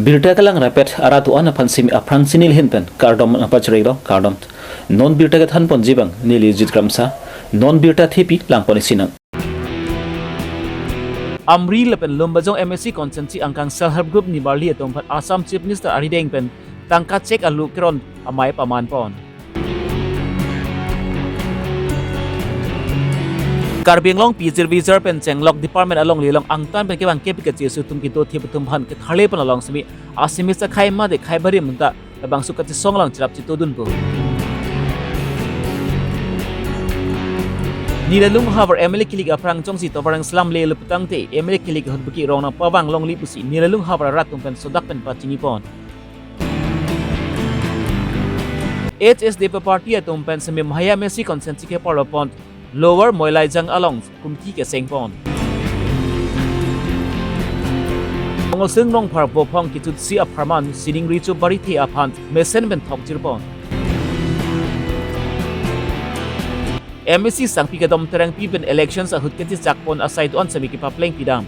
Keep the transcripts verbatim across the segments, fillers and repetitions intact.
Birta kelang rapet arat do-an aphan simi aphrang si neli ahin pen kardom nangpachirilo, kardom. Non birta kethan ponji abang neli Jit Kramsa, non birta thepi lang pon-ik sinang. Amri lapen Lumbajong M A C constituency angkang self help group nimarli atum aphan Assam Chief Minister arideng pen tangka chek alu keron amei paman pon. Karbi Anglong pijir vijir pen chenglok department along lelong angtan pen kevang kepi kachesu atum kedo thip atum aphan ketharle pon along simi asimi sa khai mate khai barim ta labangso kachesong lang cherap chitodunpo. Nilalung havar M L A kilik aphrang jongsi tovar angslam lelo putangte M L A kilik ahut buki rong nangpavang longle pusi Nilalung havar arat atum pen sodak pen pachini pon. H S D P party atum pen simi Mahaya M A C constituency keparlo pon Lower Moilaijang along kumki keseng pon. Ongolsing Rongphar Bophong kechutsi apharman sining richo barithe aphan mesen pen thokjir pon. M A C Sangpi Kedom Terangpi pen elections ahut kechechak pon asai do-an simi kepapleng pidam.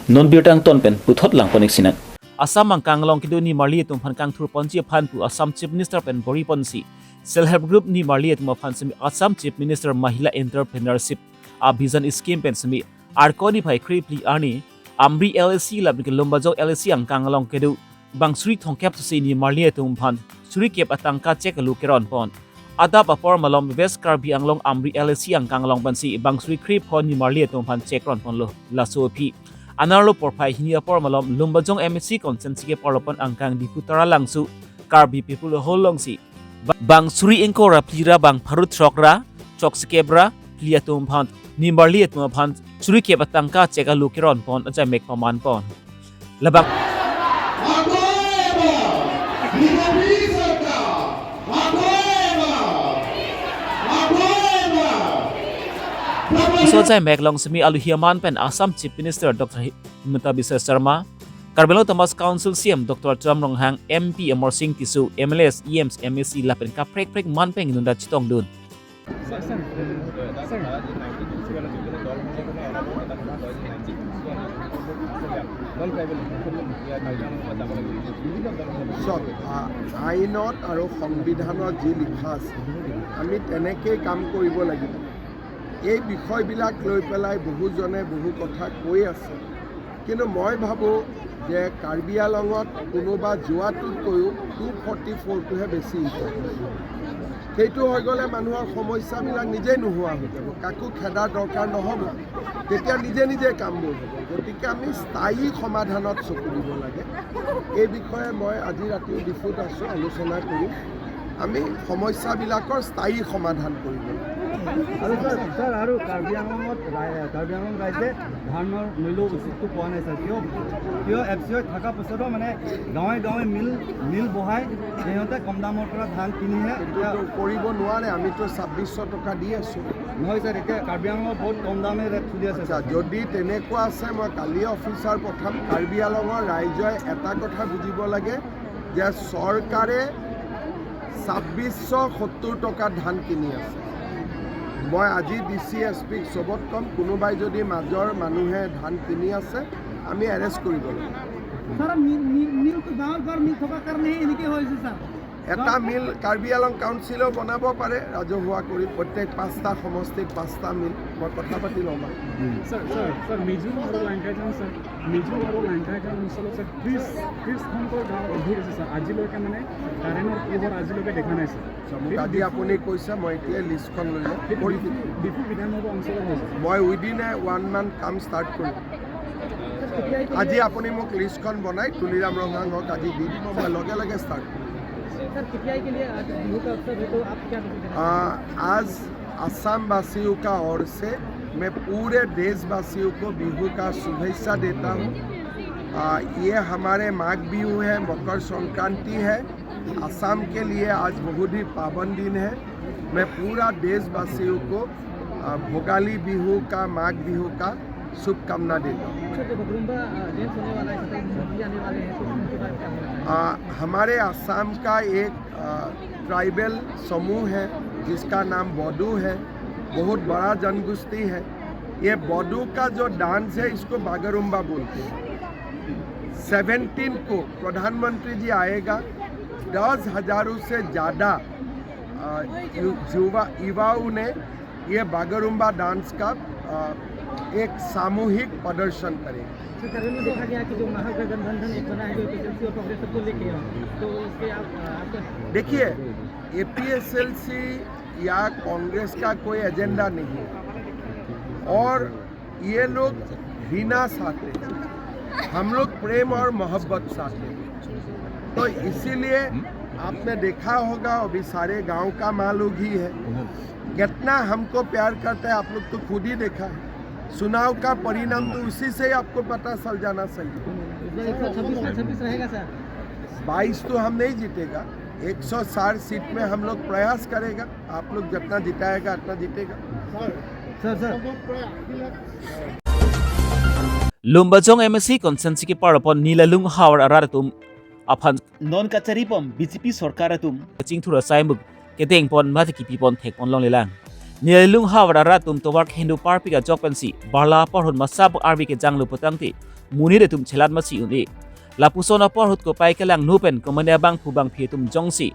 Non birta angton pen puthot lang pon-ik sinang. Assam angkang along kedo nimarli atum aphan kangthur ponji aphan pu Assam Chief Minister pen bor-i ponsi self help group nimarli atum aphan simi Assam Chief Minister Mahila Entrepreneurship Abhiyan Scheme pen simi Arkoi niphai kre phli arni Amri L A C lapen ke Lumbajong L A C angkang along kedo bang suri thomkep si nimarli atum aphan suri kep atangka chek alu keron pon. Adap apor malom West Karbi Anglong Amri L A C angkang along pensi bang suri kre pho nimarli atum aphan chek ron ponlo. Laso aphi anerlo porphai hini apor malom Lumbajong M A C constituency keparlo pon angkang Diphu Taralangso Karbi People Hall alongsi ba-, bang suri ingkoi ra phli ra bang pharo throk ra chok sikep ra phli atum aphan nimarli atum aphan suri kep atangka chek alu keron pon ajai mek paman pon. Labang Sojai mek along simi aluhi aman pen Assam Chief Minister Doctor Hi-, Himanta Biswa Sarma, Karbi Anglong Autonomous Council C M Doctor Tuliram Ronghang, M P Amarsing Tisso, M L As, E Ms, M A C lapen kaprek prek man pen inunda chetongdun. চাওক, আ-, আইনত আৰু সংবিধানত যি লিখা আছে, আমি তেনেকেই কাম কৰিব লাগিব। এই বিষয়বিলাক লৈ পেলাই বহুজনে বহু কথা কৈ আছে, কিন্তু মই ভাবোঁ যে কাৰ্বি আংলঙত কোনোবা যোৱাটোতকৈও টু ফৰ্টি ফ'ৰটোহে বেছি ইম্পৰ্টেণ্ট। সেইটো হৈ গ'লে মানুহৰ সমস্যাবিলাক নিজেই নোহোৱা হৈ যাব, কাকো খেদাৰ দৰকাৰ নহ'ব, তেতিয়া নিজে নিজে কামবোৰ হ'ব। গতিকে আমি স্থায়ী সমাধানত চকু দিব লাগে। এই বিষয়ে মই আজি ৰাতিও ডিফুত আছোঁ, আলোচনা কৰিম। আমি সমস্যাবিলাকৰ স্থায়ী সমাধান কৰিব লাগে। আৰু ছাৰ, ছাৰ, আৰু কাৰ্বি আংলঙত ৰাই-, কাৰ্বি আংলং ৰাইজে ধানৰ মূল্য উচিতটো পোৱা নাই ছাৰ। কিয়, কিয় এফ চি অ' থকা পাছতো মানে গাঁৱে গাঁৱে মিল, মিল বহাই সিহঁতে কম দামৰ পৰা ধান কিনিহে এতিয়া এইটোতো কৰিব নোৱাৰে, আমিতো ছাব্বিছশ টকা দি আছোঁ। নহয় ছাৰ, এতিয়া কাৰ্বি আংলঙত বহুত কম দামে ৰেট চলি আছে আচ্ছা, ছাৰ। যদি তেনেকুৱা আছে, মই কালি অফিচাৰ পঠাম। কাৰ্বি আংলঙৰ ৰাইজে এটা কথা বুজিব লাগে যে চৰকাৰে ছাব্বিছশ সত্তৰ টকাত ধান কিনি আছে। মই আজি ডি চি, এছ পিক চবত ক'ম, কোনোবাই যদি মাজৰ মানুহে ধান কিনি আছে, আমি এৰেষ্ট কৰিব লাগিব। ছাৰ, মিল, মিল, মিলটো গাঁৱৰ গাঁৱৰ মিল থকাৰ কাৰণেহে এনেকৈ হৈছে ছাৰ। এটা মিল কাৰ্বি আংলং কাউন্সিলেও বনাব পাৰে ৰাজহুৱা কৰি, প্ৰত্যেক পাঁচটা সমষ্টিত পাঁচটা মিল। মই কথা পাতি ল'ম আৰু। ছাৰ, ছাৰ, ছাৰ, মিজু আৰু লাংকাইজাং, ছাৰ, মিজু আৰু লাংকাইজাং অঞ্চলত, ছাৰ, ত্ৰিশ, ত্ৰিশখনকৈ গাঁও অধিক আছে, ছাৰ। আজিলৈকে মানে কাৰেণ্টৰ পোহৰ আজিলৈকে দেখা নাই, ছাৰ। আচ্ছা, মোক আজি আপুনি কৈছে, মই এতিয়া লিষ্টখন লৈ লওঁ, ডিফু, কৰি দিম। ডিফু বিধানসভা অঞ্চলত হৈছে। মই উইদিন এ ওৱান মান্থ কাম ষ্টাৰ্ট কৰিম। ছাৰ, কেতিয়া আজি আপুনি মোক লিষ্টখন বনাই তুলিৰাম ৰংহাঙক আজি দি দিব, মই লগে লগে ষ্টাৰ্ট কৰিম। सर, कितयाई के लिए आज बिहू का अवसर है, तो आप क्या मैसेज देना चाहेंगे? आ, आज आसाम वासियों का ओर से मैं पूरे देशवासियों को बिहू का शुभेच्छा देता हूँ। आ, ये हमारे माघ बिहू है, मकर संक्रांति है, आसाम के लिए आज बहुत ही पावन दिन है। मैं पूरा देशवासियों को, आ, भोगाली बिहू का, माघ बिहू का शुभकामना देता हूँ। सर, जो बगरुम्बा, आ, डेंस होने वाला है, सत्ताईस दिसंबर को आने वाले हैं, तो उनके बारे में क्या बोलना चाहेंगे? आ, हमारे आसाम का एक, आ, ट्राइबल समूह है जिसका नाम बोडो है, बहुत बड़ा जनगोष्ठी है। ये बोडो का जो डांस है, इसको बागरुम्बा बोलते हैं। सेवनटीन को प्रधानमंत्री जी आएगा, दस हजारों से ज़्यादा, अ, यु-, युवा, युवाओं ने ये बागरुम्बा डांस का, अ, एक सामूहिक प्रदर्शन करेंगे। सर, कल में देखा गया कि जो महागठबंधन एक बना है, जो एपीएसएलसी और कांग्रेस सबको लेके है, तो इसके आप, अ, आपका देखिए, एपीएसएलसी या कांग्रेस का कोई एजेंडा नहीं है और ये लोग घृणा चाहते हैं, हम लोग प्रेम और मोहब्बत चाहते हैं। तो इसीलिए आपने देखा होगा, अभी सारे गांव का मालूम ही है, कितना हमको प्यार करता है, आप लोग तो खुद ही देखा है। चुनाव का परिणाम तो उसी से ही आपको पता चल जाना चाहिए। इस बार एक सौ छब्बीस में छब्बीस रहेगा सर? बाईस तो हम नहीं जीतेगा, एक सौ साठ सीट में हम लोग प्रयास करेगा, आप लोग जितना जिताएगा उतना जीतेगा। Sir, sir. Lumbajong M A C constituency kepar pon Nilalung havar arat atum aphan non kachari pon B J P sorkar atum kachingthur asai muk kedeng pon mate kipi pon thek pon longlelang. Nilalung havar arat atum tovar khendu parpik ajok pensi barla apor ahut masa bak arvi kejanglo putangte monit atum chelat masi un-e. Lapuson apor ahut kopai kelangno pen komane abangphu bangphi atum jongsi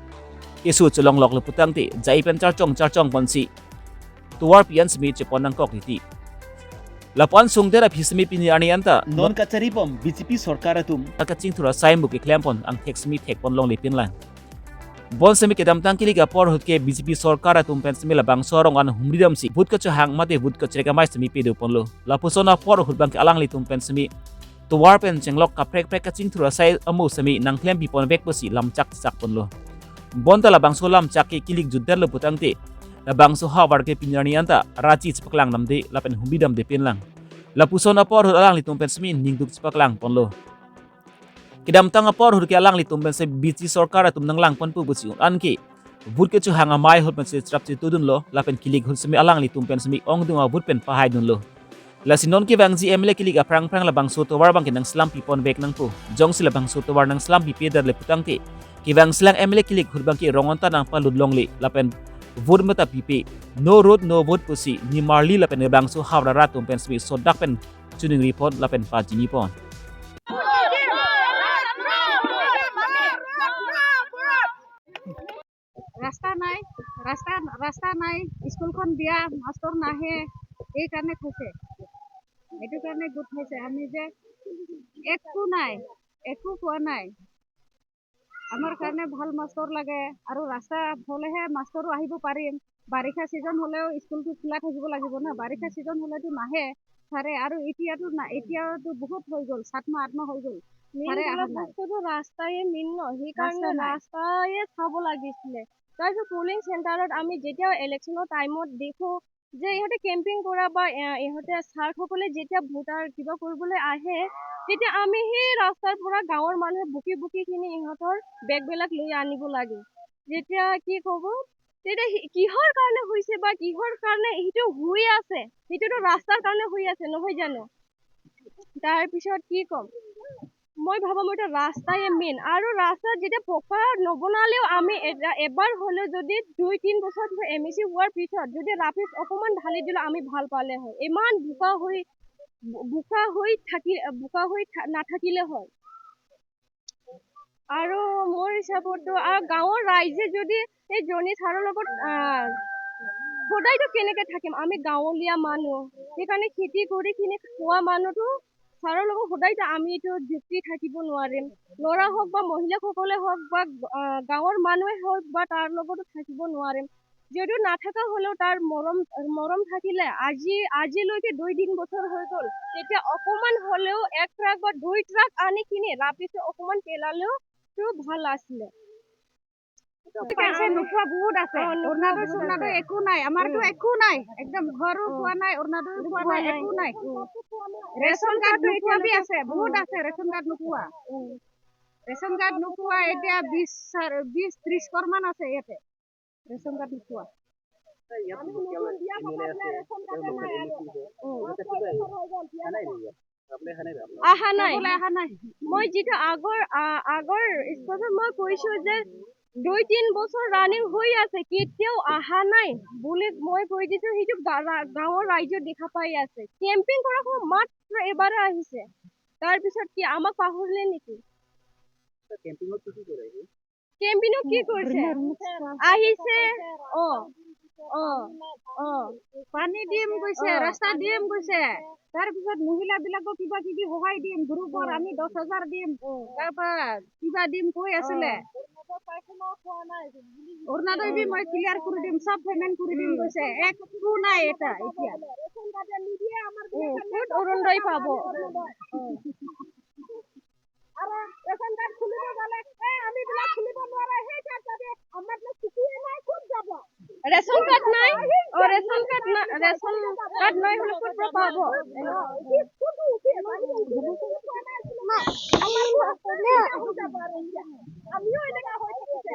keso cholongloklo putangte jai pen charchong charchong ponsi tovar pi-an simi chepon nangkok titi. Lapu-an sungdet aphi simi pini arni anta non kachari pon B J P sorkar atum kachingthur asai muk keklem pon angthek simi thek pon longlepin lang. Bonsemi kedamtang kilik apor ahut ke B J P sorkar atum pen simi labangso arong an humri damsi vote kachehang mate vote kachrek amei simi pedo ponlo. Lapuson apor ahut bangke alanglitum pen simi tovar pen chenglok kaprek prek kachingthur asai amo simi nangklem pi pon vek pusi lamchak chak ponlo. Bonta labangso lamchak ke kilik jutdetlo putangte labangso havar ke pini arni anta raji chepaklang damde lapen humri damde pin lang. Lapuson apor ahut alanglitum pen simi ningduk chepaklang ponlo. Kedamtang apor ahut ke alanglitum pensi B J P sorkar atum nanglang ponpo pusi un-an ke vote kachehang amei ahut pensi cherap chetudunlo lapen kilik ahut simi alanglitum pen simi ongdung avote pen pahaidunlo. Lasi non kevangji M L A kilik aphrang phrang labangso tovar bangke nangselam pi pon vek nangpo. Jongsi labangso tovar nangselam pi pedet le putangte kevangsi lang M L A kilik ahut bangke rong anta nangpalut longle lapen vote meta pipe, no road no vote pusi nimarli lapen labangso havar arat atum pen simi sodak pen choningri pon lapen pajini pon. ৰাস্তা নাই, ৰাস্তা, ৰাস্তা নাই, স্কুলখন বেয়া, মাষ্টৰ নাহে, এইকাৰণে থৈছে, এইটো কাৰণে গোট খাইছে আমি যে একো নাই, একো পোৱা নাই। আমাৰ কাৰণে ভাল মাষ্টৰ লাগে আৰু ৰাস্তা হ'লেহে মাষ্টৰো আহিব পাৰিম। বাৰিষা ছিজন হ'লেও স্কুলটো খোলা থাকিব লাগিব না, বাৰিষা ছিজন হ'লেতো নাহে ছাৰে। আৰু এতিয়াতো না, এতিয়াতো বহুত হৈ গ'ল, সাত মাহ আঠ মাহ হৈ গ'ল। মেইন ছাৰে অহা বোলা নাই। বস্তুটো ৰাস্তায়ে মেইন ন, সেইকাৰণে ৰাস্তা নাই। ৰাস্তায়ে চাব লাগিছিলে। তাৰপিছত পলিং চেণ্টাৰত আমি যেতিয়া ইলেকশ্যনৰ টাইমত দেখো যে ইহঁতে কেম্পিং কৰা বা, এ, ইহঁতে ছাৰসকলে যেতিয়া ভোটাৰ কিবা কৰিবলৈ আহে, তেতিয়া আমি সেই ৰাস্তাৰ পৰা গাঁৱৰ মানুহে বুকি বুকি কিনি ইহঁতৰ বেগবিলাক লৈ আনিব লাগে। যেতিয়া কি ক'ব, তেতিয়া সি-, কিহৰ কাৰণে হৈছে বা কিহৰ কাৰণে সেইটো হৈ আছে, সেইটোতো ৰাস্তাৰ কাৰণে হৈ আছে, নহয় জানো? তাৰ পিছত কি ক'ম, মই ভাবো মোৰ এতিয়া ৰাস্তায়ে মেইন। আৰু ৰাস্তা যেতিয়া পকা নবনালেও আমি এ-, এবাৰ হ'লেও যদি দুই তিন বছৰ পিছত এম এ চি হোৱাৰ পিছত যদি ৰাফিজ অকণমান ঢালি দিলে আমি ভাল পালে হয়। ইমান বোকা হৈ, বো-, বোকা হৈ থাকি, বোকা হৈ থা-, নাথাকিলে হয়। আৰু মোৰ হিচাপততো আৰু গাঁৱৰ ৰাইজে যদি এই জনি ছাৰৰ লগত, আহ, সদায়তো কেনেকে থাকিম? আমি গাঁৱলীয়া মানুহ, সেইকাৰণে খেতি কৰি কিনি খোৱা মানুহতো ছাৰৰ লগত সদায়তো আমি এইটো যুক্তি থাকিব নোৱাৰিম। ল'ৰা হওক বা মহিলাসকলে হওক বা, আহ, গাঁৱৰ মানুহে হওক বা তাৰ লগতো থাকিব নোৱাৰিম। যদিও নাথাকা হ'লেও তাৰ মৰম, মৰম থাকিলে আজি, আজিলৈকে দুই তিন বছৰ হৈ গ'ল, তেতিয়া অকমান হ'লেও এক ট্ৰাক বা দুই ট্ৰাক আনি কিনি ৰাফিজে অকমান পেলালেও তো ভাল আছিলে। ঠিক আছে, নোপোৱা বহুত আছে। অ, নোপোৱা অৰুণোদয় বহুত চৰুণোদয় আছে। একো নাই, আমাৰতো উম। একো নাই, একদম ঘৰো অ। পোৱা নাই, অৰুণোদয় পোৱা পোৱা নাই, নাই। একো নাই। উম। ৰেচন কাৰ্ড নোপোৱা বি আছে, বহুত উম। আছে ৰেচন কাৰ্ড নোপোৱা। উম। ৰেচন কাৰ্ড নোপোৱা এতিয়া বিশ, চাৰ-, বিশ, ত্ৰিশ ঘৰ মান আছে ইয়াতে। ৰেচন কাৰ্ড নোপোৱা। ইয়াত লোকেল এম এল এ আছে, তেওঁ লোকেল এম এ চি আছে। উম। তেখেতে আহা নাই নেকি ইয়াত? আপুনি আহা নাই নেকি? অহা নাই। বোলে অহা নাই। মই যিটো আগৰ, আ, আগৰ স্পষ্টত মই কৈছো যে দুই তিন বছৰ ৰানিং হৈ আছে, কেতিয়াও অহা নাই বুলি মই কৈ দিছো। সেইটো গা-, ৰা-, গাঁৱৰ ৰাইজে দেখা পাই আছে। কেম্পিং কৰা সময় মাত্ৰ এবাৰ আহিছে। তাৰ পিছত কি আমাক পাহৰিলে নেকি? কেম্পিঙত কি কি কৰে? কেম্পিঙত কি কৰিছে? আহিছে। অ, অ, অ। পানী দিম কৈছে, অ। ৰাস্তা দিম কৈছে। তাৰ পিছত মহিলা বিলাকক কিবা কিবি সহায় দিম, গ্ৰুপৰ আমি দহ হাজাৰ দিম। অ। তাৰ পৰা কিবা দিম কৈ আছিলে। অ। অৰুণোদয় বি মই ক্লিয়াৰ কৰি দিম, চব পেমেণ্ট কৰি দিম কৈছে। একো নাই এটা এতিয়া। অ, ক'ত অৰুণোদয় পাব? অ। আৰু ৰেচন কাৰ্ড খুলিব গ'লে, "এ, আমি বিলাক খুলিব নোৱাৰে, সেই তাত যাবি, আমাৰ বোলে চুটিয়ে নাই, ক'ত যাব?" ৰেচন কাৰ্ড নাই? অ, ৰেচন কাৰ্ড না-, ৰেচন কাৰ্ড নাই হ'লে ক'ত পৰা পাব? অ, কি, কোনটো উঠি আছে? আমি ৰেচন কাৰ্ড পোৱা নাই, বোলে, "আমাৰ বোলে অসুবিধা হৈ যাব আৰু এতিয়া।" আমিও এনেকা হৈ থাকিছে।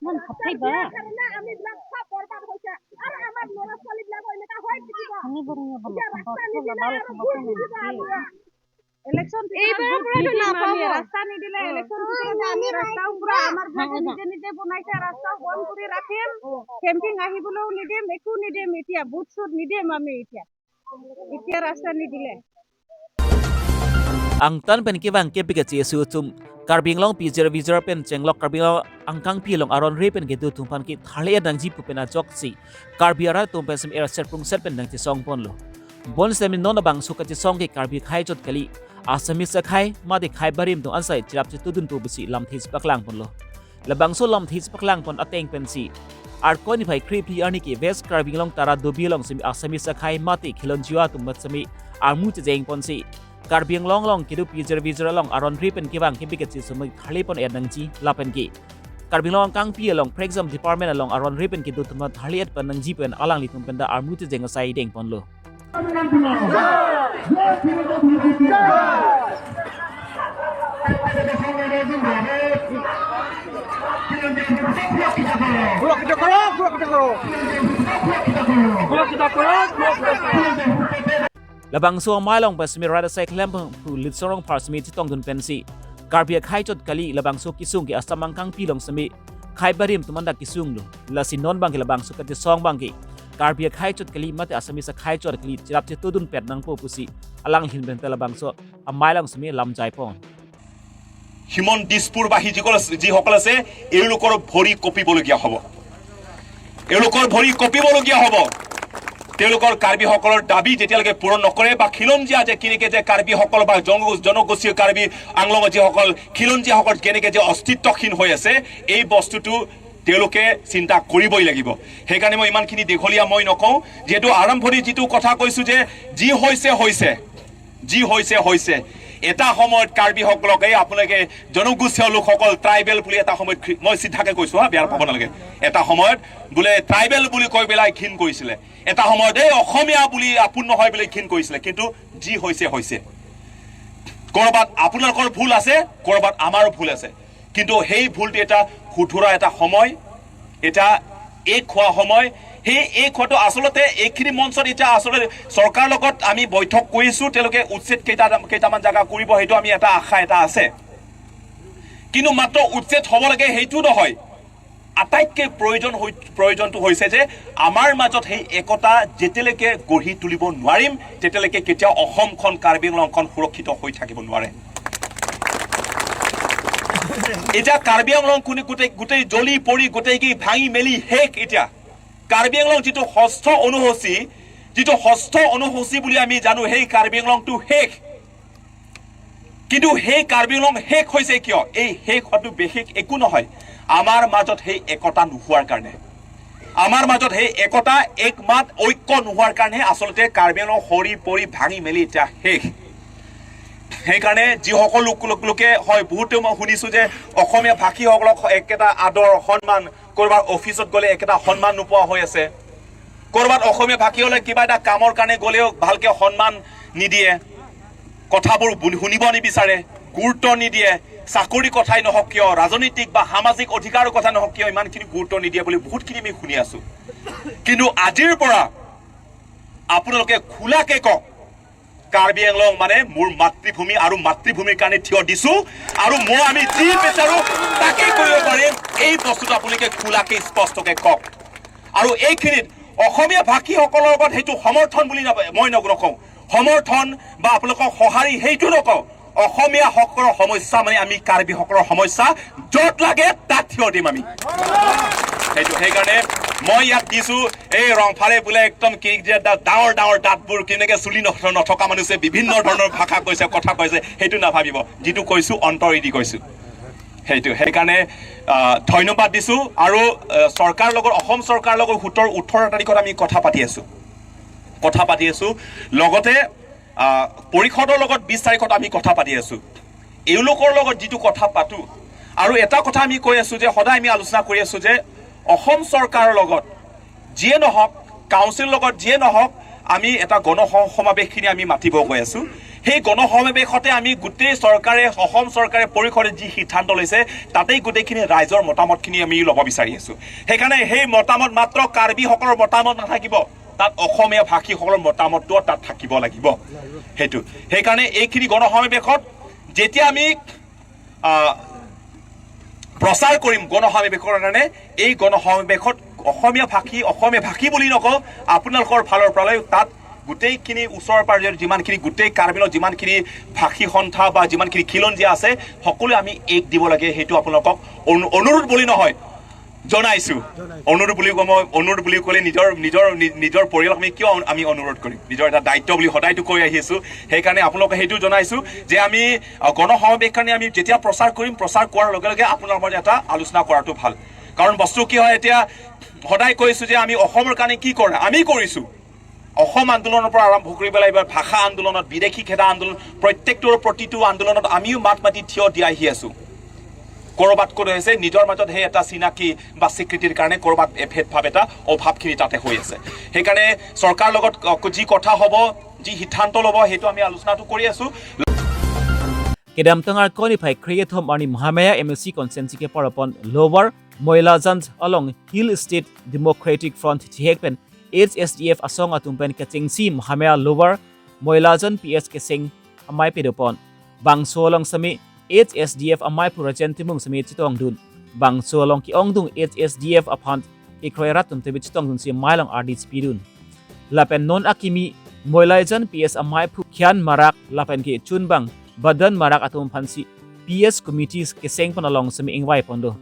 ইমান ভাত খাই বা? ৰাস্তাৰ কাৰণে আমি বিলাক চব বৰবাদ হৈছে। আৰু আমাৰ ল'ৰা ছোৱালী বিলাকৰ এনেকা হৈ থাকিব। আমি বৰং ইয়া বনাম। এতিয়া ৰাস্তা নিদিলে আৰু ভোট নিদিব আমি। ইলেকশ্যন এইবাৰৰ পৰা ভোট নিদিম আমি। নাপাব। ৰাস্তা নিদিলে অ। ইলেকশ্যন ভিতৰত আমি ৰাস্তাও পুৰা আমাৰ ঘৰতে নিজে নিজে বনাইছে, ৰাস্তাও বন্ধ কৰি ৰাখিম, কেম্পিং আহিবলৈও নিদিম, একো নিদিম এতিয়া, ভোট চুট নিদিম আমি এতিয়া। এতিয়া ৰাস্তা নিদিলে। Angtan pen kevang kepiketsi isi atum, Karbi Anglong pijir vijir pen chenglok Karbi Anglong angkangpi along aron-re pen kedo atum aphan ke tharli-et nangji pu pen ajoksi Karbi arat atum pen semi er serpung set pen nangchisong ponlo. Bonsitame non labangso kachisong ke Karbi akhai chot kali, Assamese akhai mate akhai barim atum ansai cherap chetudun pu pusi lamthe chepaklang ponlo. Labangso lamthe chepaklang pon ateng pensi Arkoi niphai kre-phli arni ke West Karbi Anglong Tara Dubi along semi Assamese akhai mate khilonjia atum mat semi armu chejeng ponsi Karbi Anglong along kedo pijir vijir along aron-re pen kevang kepiketsi sumi tharli pon-et nangji lapen ke Karbi Anglong angkangpi along prekjam department along aron-re pen kedo atum tharli-et pon nangji pen alanglitum pen ta armu chejeng asai deng ponlo. সুৰক্ষিত কৰক, সুৰক্ষিত কৰক। সুৰক্ষিত কৰক, সুৰক্ষিত কৰক। Labangso amei along pen semi rat asai klem pu Litsong Rongphar semi chetongdun pensi Karbi akhai chot kali labangso kesung ke Assam angkangpi along semi akhai barim atum anta kesunglo. Lasi non abang ke labangso kachisong abang ke Karbi akhai chot kali mate Assamese akhai chot kali cherap chetudun pet nangpo pusi alanglihin pen ta labangso amei along semi lamjai pon. Himanta দিছপুৰবাসী যিসকল আছে, যিসকল আছে, এওঁলোকৰ ভৰি কঁপিবলগীয়া হ'ব। এওঁলোকৰ ভৰি কঁপিবলগীয়া হ'ব। তেওঁলোকৰ কাৰ্বিসকলৰ দাবী যেতিয়ালৈকে পূৰণ নকৰে বা খিলঞ্জীয়া যে কেনেকে যে কাৰ্বিসকল বা জন-, জনগোষ্ঠীয় কাৰ্বি আংলঙৰ যিসকল খিলঞ্জীয়াসকল কেনেকে যে অস্তিত্বহীন হৈ আছে, এই বস্তুটো তেওঁলোকে চিন্তা কৰিবই লাগিব। সেইকাৰণে মই ইমানখিনি দীঘলীয়া মই নকওঁ, যিহেতু আৰম্ভণি যিটো কথা কৈছো যে যি হৈছে হৈছে, যি হৈছে হৈছে। এটা সময়ত কাৰ্বিসকলক, এই আপোনালোকে জনগোষ্ঠীয় লোকসকল, ট্ৰাইবেল বুলি এটা সময়ত ঘৃ-, মই চিধাকে কৈছো হা, বেয়া পাব নালাগে, এটা সময়ত বোলে ট্ৰাইবেল বুলি কৈ পেলাই ঘিণ কৰিছিলে, এটা সময়ত এই অসমীয়া বুলি আপোন নহয় বুলি ঘিণ কৰিছিলে। কিন্তু যি হৈছে হৈছে, ক'ৰবাত আপোনালোকৰ ভুল আছে, ক'ৰবাত আমাৰো ভুল আছে। কিন্তু সেই ভুলটো এটা শুধৰোৱা এটা সময়, এটা এক হোৱা সময়। সেই এক হোৱাটো আচলতে এইখিনি মঞ্চত এতিয়া আচলতে চৰকাৰৰ লগত আমি বৈঠক কৰিছো, তেওঁলোকে উচ্ছেদ কেইটা, কেইটামান জেগা কৰিব, সেইটো আমি এটা আশা এটা আছে। কিন্তু মাত্ৰ উচ্ছেদ হ'ব লাগে সেইটো নহয়, আটাইতকৈ প্ৰয়োজন হৈ, প্ৰয়োজনটো হৈছে যে আমাৰ মাজত সেই একতা যেতিয়ালৈকে গঢ়ি তুলিব নোৱাৰিম, তেতিয়ালৈকে কেতিয়াও অসমখন, কাৰ্বি আংলংখন সুৰক্ষিত হৈ থাকিব নোৱাৰে। এতিয়া কাৰ্বি আংলং কোনে গোটেই, গোটেই জ্বলি পৰি গোটেই কি ভাঙি মেলি শেষ। এতিয়া কাৰ্বি আংলং যিটো ষষ্ঠ অনুসূচী, যিটো ষষ্ঠ অনুসূচী বুলি আমি জানো, সেই কাৰ্বি আংলংটো শেষ। কিন্তু সেই কাৰ্বি আংলং শেষ হৈছে কিয়? এই শেষ হোৱাটো বিশেষ একো নহয়, আমাৰ মাজত সেই একতা নোহোৱাৰ কাৰণে। আমাৰ মাজত সেই একতা, একমাত, ঐক্য নোহোৱাৰ কাৰণে আচলতে কাৰ্বি আংলং সৰি পৰি ভাঙি মেলি এতিয়া শেষ। সেইকাৰণে যিসকল লোক, লোক, লোকে হয়, বহুতে মই শুনিছো যে অসমীয়া ভাষীসকলক একেটা আদৰ, সন্মান, ক'ৰবাৰ অফিচত গ'লে একেটা সন্মান নোপোৱা হৈ আছে, ক'ৰবাত অসমীয়া ভাষী হ'লে কিবা এটা কামৰ কাৰণে গ'লেও ভালকে সন্মান নিদিয়ে, কথাবোৰ বুনি-, শুনিব নিবিচাৰে, গুৰুত্ব নিদিয়ে, চাকৰি কথাই নহওক কিয়, ৰাজনৈতিক বা সামাজিক অধিকাৰৰ কথা নহওক কিয়, ইমানখিনি গুৰুত্ব নিদিয়ে বুলি বহুতখিনি আমি শুনি আছো। কিন্তু আজিৰ পৰা আপোনালোকে খোলাকে কওক, কাৰ্বি আংলং মানে মোৰ মাতৃভূমি আৰু মাতৃভূমিৰ কাৰণে থিয় দিছো আৰু মই, আমি যি বিচাৰো তাকে কৰিব পাৰিম। এই বস্তুটো আপোনালোকে খোলাকে স্পষ্টকে কওক। আৰু এইখিনিত অসমীয়া ভাষীসকলৰ লগত সেইটো সমৰ্থন বুলি নাপ-, মই নক-, নকওঁ। সমৰ্থন বা আপোনালোকক সঁহাৰি সেইটো নকওঁ। অসমীয়াসকলৰ সমস্যা মানে আমি কাৰ্বিসকলৰ সমস্যা, য'ত লাগে তাত থিয় দিম আমি। সেইটো সেইকাৰণে মই ইয়াত দিছো, এই ৰংফালে বোলে একদম কি যে দা- ডাঙৰ ডাঙৰ দাঁতবোৰ কেনেকে চুলি নথ- নথকা মানুহে বিভিন্ন ধৰণৰ ভাষা কৈছে, কথা কৈছে, সেইটো নাভাবিব। যিটো কৈছো অন্তৰেদি কৈছো। সেইটো সেইকাৰণে আহ, ধন্যবাদ দিছো। আৰু আহ, চৰকাৰ লগত, অসম চৰকাৰৰ লগত সোতৰ ওঠৰ তাৰিখত আমি কথা পাতি আছো, কথা পাতি আছো। লগতে আহ, পৰিষদৰ লগত বিশ তাৰিখত আমি কথা পাতি আছো। এওঁলোকৰ লগত যিটো কথা পাতো, আৰু এটা কথা আমি কৈ আছো যে সদায় আমি আলোচনা কৰি আছো যে অসম চৰকাৰৰ লগত যিয়ে নহওক, কাউন্সিল লগত যিয়ে নহওক, আমি এটা গণ স- সমাৱেশখিনি আমি মাতিব গৈ আছো। সেই গণ সমাৱেশতে আমি গোটেই চৰকাৰে, অসম চৰকাৰে, পৰিষদে যি সিদ্ধান্ত লৈছে, তাতেই গোটেইখিনি ৰাইজৰ মতামতখিনি আমি ল'ব বিচাৰি আছো। সেইকাৰণে সেই মতামত মাত্ৰ কাৰ্বিসকলৰ মতামত নাথাকিব, তাত অসমীয়া ভাষীসকলৰ মতামতটো তাত থাকিব লাগিব। সেইটো সেইকাৰণে এইখিনি গণ সমাৱেশত যেতিয়া আমি আহ, প্ৰচাৰ কৰিম গণ সমাৱেশৰ কাৰণে, এই গণ সমাৱেশত অসমীয়া ভাষী, অসমীয়া ভাষী বুলি নকওঁ, আপোনালোকৰ ফালৰ পৰাও তাত গোটেইখিনি ওচৰ পাজৰ যিমানখিনি, গোটেই কাৰ্বি আংলঙৰ যিমানখিনি ভাষী সন্থা বা যিমানখিনি খিলঞ্জীয়া আছে, সকলোৱে আমি এক দিব লাগে। সেইটো আপোনালোকক অনু- অনুৰোধ বুলি নহয়, জনাইছো। অনুৰোধ বুলি কওঁ মই, অনুৰোধ বুলি ক'লে নিজৰ, নিজৰ, নি- নিজৰ পৰিয়ালক আমি কিয় আমি অনুৰোধ কৰিম? নিজৰ এটা দায়িত্ব বুলি সদায়তো কৈ আহি আছো। সেইকাৰণে আপোনালোকক সেইটো জনাইছো যে আমি আহ, গণ সমাৱেশ কাৰণে আমি যেতিয়া প্ৰচাৰ কৰিম, প্ৰচাৰ কৰাৰ লগে লগে আপোনাৰ মাজত এটা আলোচনা কৰাটো ভাল। কাৰণ বস্তু কি হয়, এতিয়া সদায় কৈছো যে আমি অসমৰ কাৰণে কি কৰা, আমি কৰিছো। অসম আন্দোলনৰ পৰা আৰম্ভ কৰি পেলাই এইবাৰ ভাষা আন্দোলনত, বিদেশী খেদা আন্দোলন, প্ৰত্যেকটোৰ প্ৰতিটো আন্দোলনত আমিও মাত মাতি থিয় দি আহি আছো। ক'ৰবাত ক'ত হৈছে, নিজৰ মাজত সেই এটা চিনাকি বা স্বীকৃতিৰ কাৰণে ক'ৰবাত এ ভেদভাৱ এটা, অভাৱখিনি তাতে হৈ আছে। সেইকাৰণে চৰকাৰৰ লগত, আহ, যি কথা হ'ব, যি সিদ্ধান্ত ল'ব, সেইটো আমি আলোচনাটো কৰি আছো। Kedamtang Arkoi niphai kre-kethom arni Mahamaya M A C constituency keparlopon Lower Moilajan along Hill State Democratic Front thihek pen H S D F asong atum pen kechengsi Mahamaya Lower Moilajan P S Keseng amei pedopon. Bangso along semi H S D F amei phu Rajen Timung semi chetongdun. Bangso along ke-ongdung H S D F aphan kekroi rat atum tebit chetongdunsi amei along ardi chepidun. Lapen non akimi Moilajan P S amei phu Khian Marak lapen ke chunbang Badan Marak atum aphansi P S committee kesengpon along semi ingvaipondo.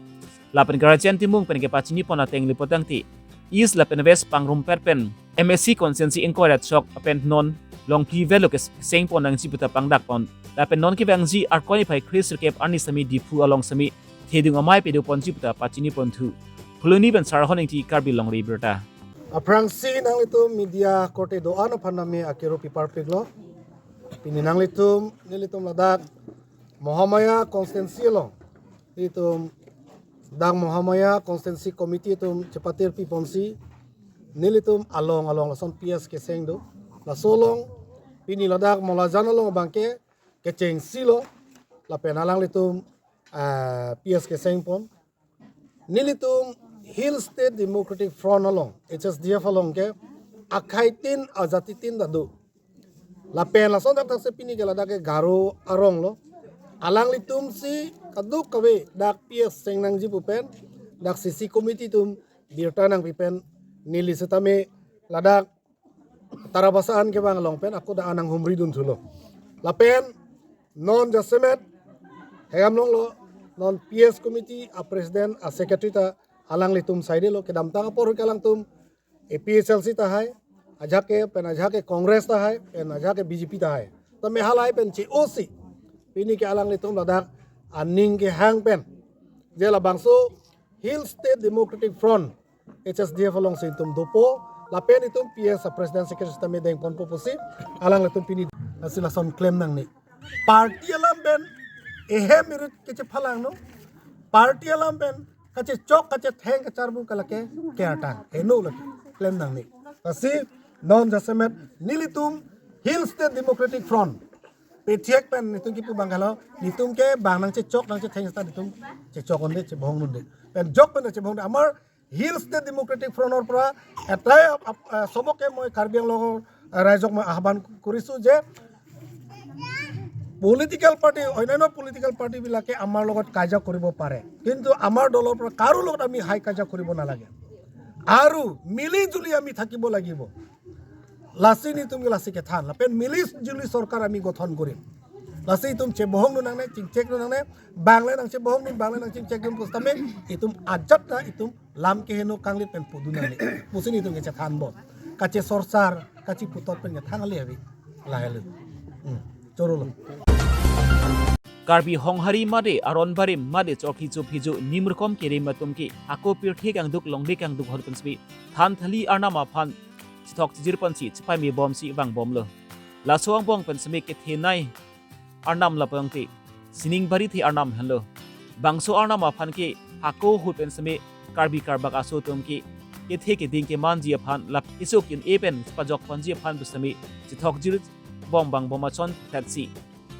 Lapen ke Rajen Timung pen kepachinipon ateng lipotangte East lapen West pangrumpet pen M A C constituency ingkoi rat chok apen non longpi velo kesengpon nangji puta pangdakpon. Lapen non kevangji Arkoi niphai kre-sirkep arni semi Diphu along semi thedung amei pedoponji puta pachinipon thu. Phuloni pen Sarhon Ingti, Karbi Longri Abirta. Aphrangsi nanglitum media korte do-an aphan nami akero pipar piklo. Pini nanglitum, nelitum ladak Mahamaya constituency along, itum dak Mahamaya constituency committee atum chepatir piponsi, nelitum along along lason P S Keseng do. Laso along pini ladak Moilajan along abangke kechengsi lo, lapen alanglitum, ah, P S Kesengpon. Nelitum Hill State Democratic Front along, H S D F along ke akhei tin ajati tin ta do. Lapen lason dak thaksi pini ke ladak ke Garo arong lo. Alanglitumsi kadokave dak P S Keseng nangji pu pen, dak C C committee atum birta nangpi pen, neli setame ladak Tarabasa an kevang along pen ako da anang humri dun thulo. Lapen non jasemet hegam longlo, non P S committee a president a secretary ta alanglitum side lo, kedamtang apor ke alangtum A P H L C tahai, ajahak ke pen ajahak ke Congress tahai, pen ajahak ke B J P tahai. Tame halahai pen che-osi pini ke alanglitum ladak aning kehang pen, je labangso Hill State Democratic Front, H S D F alongsi itum dopo, lapen itum P S a president secretary tame dengponpo pusi alanglitum pini asi lason klem nangne. Party alam pen ehem irit kachephalangno. Party alam pen kachechok kachetheng kacharbu ke lake kertang heno lake klem nangne. Asi non jasemet nelitum Hill State Democratic Front, pethek pen nelitum kipu abang ke lo, nelitum ke bang nangchechok nangchetheng seta nelitum chechok unde, chebohong unde. Pen jok pen chebohong unde. Amar Hill State Democratic Front or পৰা এটাই up- up- আহ, চবকে মই কাৰ্বি আংলঙৰ, আহ, ৰাইজক মই আহ্বান কৰিছো যে পলিটিকেল পাৰ্টি, অন্যান্য পলিটিকেল পাৰ্টি বিলাকে আমাৰ লগত কাজিয়া কৰিব পাৰে, কিন্তু আমাৰ দলৰ পৰা কাৰো লগত আমি হাই কাজিয়া কৰিব নালাগে আৰু মিলি জুলি আমি থাকিব লাগিব। Lasi nelitum ke lasi kethan. Lapen milis juli sorkar ami gothon korim. Lasi itum chebohong dun nangne, chingchek dun nangne, bang le nangchebohong dun, bang le nangchingchek dun pusitame, itum ajat ta itum lam keheno kanglit pen pudun nangne. Pusi nelitum kechethan bom. Kachesorsar, kacheputot pen kethan ale abi. Lahelo. Hmm. Chorolo. Karbi Honghari mate Aron Barim mate Chokhi Chophijo Nimrukom Kerim atum ke hako pirthe kangduk longri kangduk ahut pen semi than thali arnam aphan chethok chijir ponsi chepaime bomsi vangbomlo. Laso angbong pen semi kethenei arnam lapu tangte sining barithe arnam henlo. Bangso arnam aphan ke hako ahut pen semi Karbi Karbak aso atum ke kethe keding kemanji aphan lapen kesuk in-e pen chepajok ponji aphan pu semi chethok chijir bom vangbom achon thetsi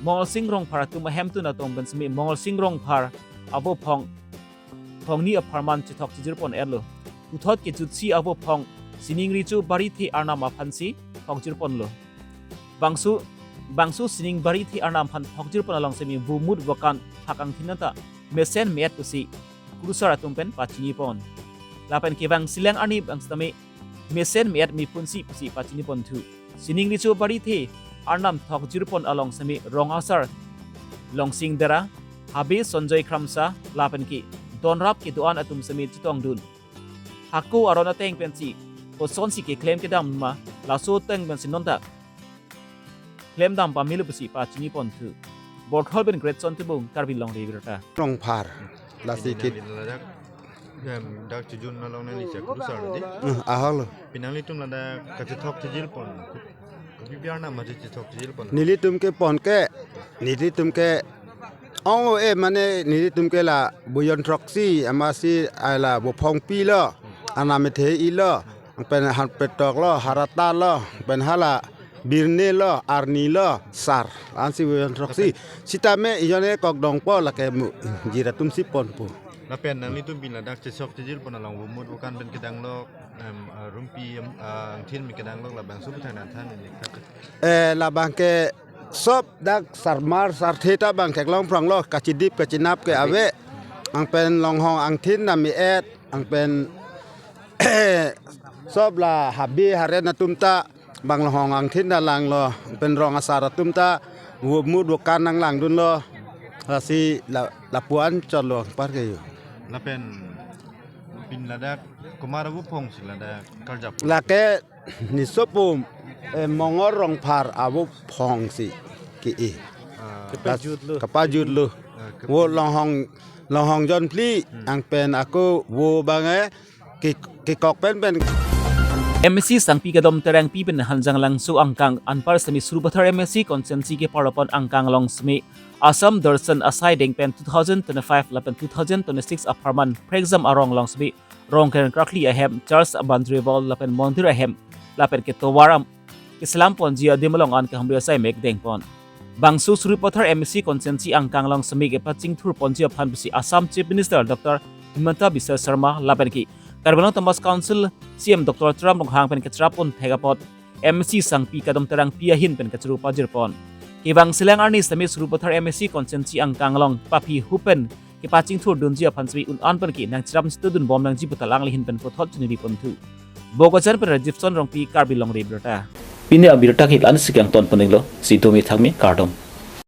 Mongolsing Rongphar atum ahemtun atum pen semi Mongolsing Rongphar avo phong phongni apharman chethok chijir pon-etlo. Puthot kejutsi avo phong sining richo barithe arnam aphansi thokjir ponlo. Bangso bangso sining barithe arnam aphan thokjir pon along semi vomut vokan phak angthin anta mesen me-et pusi kurusar atum pen pachini pon. Lapen kevang silang arni bang sitame mesen me-et mephunsi pusi pachini ponthu. Sining richo barithe arnam thokjir pon along semi rong asar Longsing Dera, Habe Sonjoy Kramsa, lapen ke donrap kedo-an atum semi chetongdun. Hako aron ateng pensi kosonsi keklem kedam ma, laso ateng pensi nonta klemdam pamelo pusi pachini ponthu. Borthol pen Greatson Timung, Karbi Longri Abirta. Rongphar. Lasi kit. Ladak, em, dak chijun along nangli chak kusar di. Hmm, ahalo. Pi nanglitum ladak kachethok chijir pon. Kopi pi arnam ma chethok chijir pon. Nelitum ke pon ke, nelitum ke ong-e mane nelitum ke la buyon throksi amatsi ai la vophongpi lo, arnam ethe-i lo, pen han petoklo, harata lo, pen hala birne lo, arni lo, sar. Ansi buyon throksi. Sitame ijone kok dongpo lake mu jira atumsi ponpo. Lapen nanglitum pi ladak chethok chijir pon along vomut vokan pen kedang lo, em, ah, rumpi, em, ah, angthin pen kedang lo labangso pu thang nangthan ni. Eh, labang ke sop dak sarmar sarthe ta bang theklong phranglo, kachidip kachinap ke ave. Ang pen longhong angthin na me-et, ang pen sop la Habe Haren atum ta bang longhong angthin na langlo, ang pen rong asar atum ta vomut vokan nanglangdunlo. Lasi la, lapu-an chotlo par ke yo. Lapen pi ladak komat avo phongsi ladak karjap. Lake ni sopum, eh, Mongol Rongphar avo phongsi ke-e. Ah. Kepajutlo. Kepajutlo. Ah, kepa- Vo longhong, longhong jonphli, hmm, ang pen ako vo bang e, ke, kekok pen pen. M A C Sangpi Kadom Terangpi pen Hanjanglangso angkang anpar semi Sarupathar M A C constituency ke parlopon angkang along semi Assam Darshan asai deng pen two thousand twenty-five lapen two thousand twenty-six apharman prekjam arong along semi Rongkeren Krakli ahem, Church Boundary Wall lapen Mondir ahem, lapen ketovar am keselam ponji adim along an kehumri asai mek dengpon. Bangso Sarupathar M A C constituency angkang along semi kepachingthur ponji aphan pusi Assam Chief Minister Doctor Himanta Biswa Sarma lapen ke Karbi Anglong Autonomous Council C M Doctor Tuliram Ronghang pen kecherap pon thek apot M A C Sangpi Kadom Terangpi ahin pen kachiru pajir pon. Kevang silang arni semi Sarupathar M A C constituency angkang along paphi hupen kepachingthur dunji aphan semi un-an pen ke nangcherap situdun bom nangji puta alanglihin pen puthot chuniri ponthu. Bokajan pen Rajiv Son Rongpi, Karbi Longri Abirta. Pini abirta ke la-ansi kangton poninglo, si domi thangmi kardom.